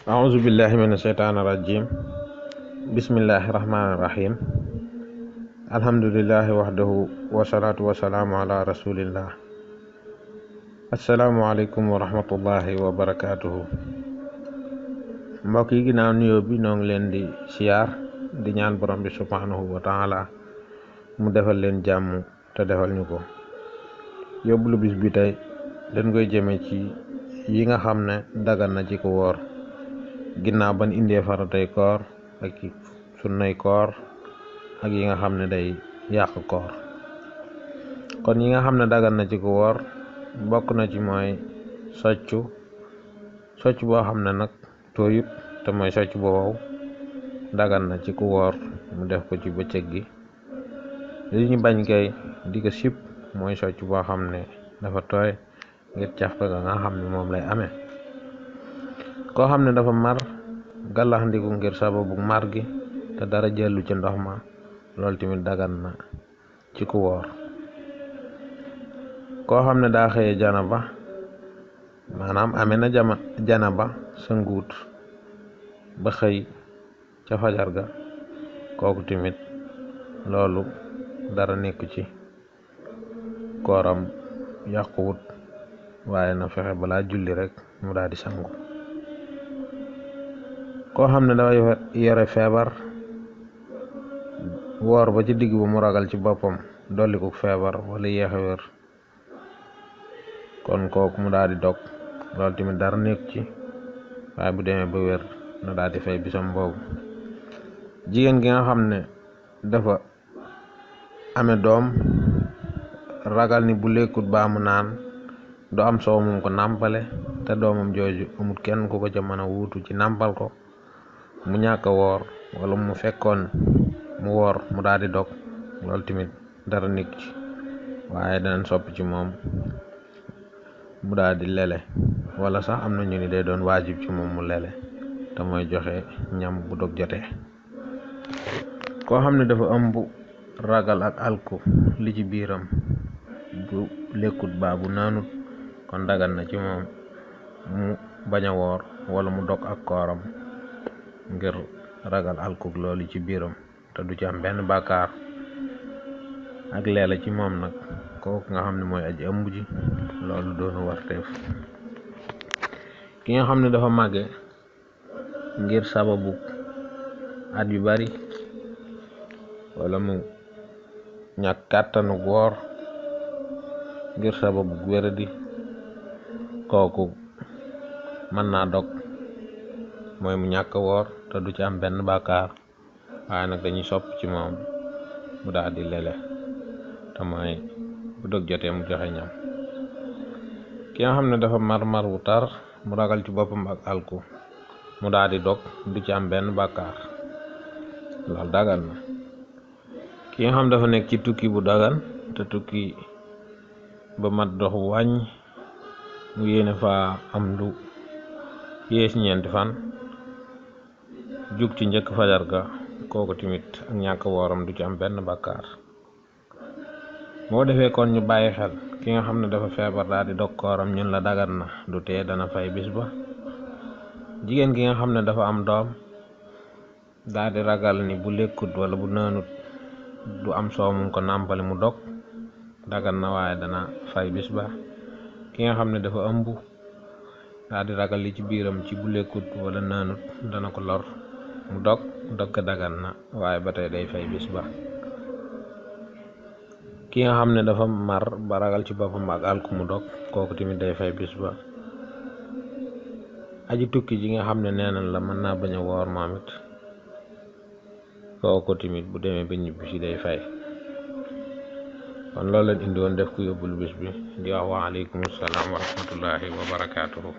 أعوذ بالله من الشيطان الرجيم بسم الله الرحمن الرحيم الحمد لله وحده والصلاة والسلام على رسول الله السلام عليكم ورحمة الله وبركاته mbokk yi ginnaaw nuyoo bi noo ngi leen di siyaar di ñaan borom bi subhanahu wa taala mu defal leen jàmm te defal ñu ko yóbbulu bis bi tey dañ koy jëme ci yi nga xam ne dagan na ci ko woor ginnaaw ban indee faratay koor ak sunnay koor ak yi nga xam ne day yàq koor kon yi nga xam ne dagan na ci ko woor bokk na ci mooy soccu boo xam ne nag tooyut te mooy soccu bu wow dagan na ci ku woor mu def ko ci bëccëg gi li ñu bañ kay di ko sip mooy soccu boo xam ne dafa tooy ngir cafka nga xam ne moom lay amee koo xam ne dafa mar gàllax ndiku ngir sababu mar gi te dara jëlu ci ndox ma loolu tamit dagan na ci ku woor koo xam ne daa xëye janaba maanaam amee na janaba sa nguut ba xëy ca fajar ga kooku tamit loolu dara nekku ci kooram yàquwut waaye na fexe balaa julli rek mu daal di sangu koo xam ne dafa yore feebar woor ba ci digg bu mu ragal ci boppam dolli ko feebar wala yéex a wér kon kooku mu daal di dog loolu tamit dara nekk ci waaye bu demee ba wér na daal di fay bisam boobu jigéen gi nga xam ne dafa amee doom ragal ni bu lekkut baa mu naan du am soow mum ko nàmpale te doomam jooju amut kenn ku ko ca mën a wuutu ci nàmpal ko mu ñàkk a woor wala mu fekkoon mu woor mu daal di dog loolu tamit dara nekk ci waaye danañ sopp ci moom mu daal di lele wala sax am na ñu ni day doon waajib ci moom mu lele te mooy joxe ñam bu dog jotee koo xam ne dafa ëmb ragal ak alku li ci biiram bu lekkut baa bu naanut kon dagan na ci moom mu bañ a woor wala mu dog ak kooram ngir ragal alku loolu ci biiram te du ci am benn bàkkaar ak leela ci moom nag kooku nga xam ne mooy aji ëmb ji loolu doonu warteef ki nga xam ne dafa màgge ngir sababu at yu bari wala mu ñàkk kàttanu woor ngir sababu wéradi kooku mën naa dog mooy mu ñàkk woor te du ci am benn bàkkaar waaye nag dañuy sopp ci moom mu daal di lele te mooy bu dog jotee mu joxe ñam ki nga xam ne dafa mar wu tar mu ragal ci boppam ak alku mu daal di dog du ci am benn bàkkaar loolu dagan na ki nga xam dafa nekk ci tukki bu dagan te tukki ba mat dox bu wàññ mu yéene fa am lu yées ñeenti fan jug ci njëkk fajar ga kooku tamit ak ñàkk wooram du ci am benn bàkkaar moo defee kon ñu bàyyi xel ki nga xam ne dafa feebar daal di dog kooram ñun la dagan na du tee dana fay bis ba jigéen gi nga xam ne dafa am doom daal di ragal ni bu lekkut wala bu naanut du am soow mu ko nàmpale mu dog dagan na waaye dana fay bis ba ki nga xam ne dafa ëmb daal di ragal li ci biiram ci bu lekkut wala naanut dana ko lor mu dog ga dagan na waaye ba tey day fay bis ba ki nga xam ne dafa mar ba ragal ci boppam ak alku mu dog kooku tamit day fay bis ba aji tukki ji nga xam ne neenal la mën naa bañ a woor moom it kooku tamit bu demee ba ñibbi si day fay kon loolu leen indi woon def ko yóbbul bis bi di wax wa aleykum salaam wa rahmatullahi wa barakaatuhu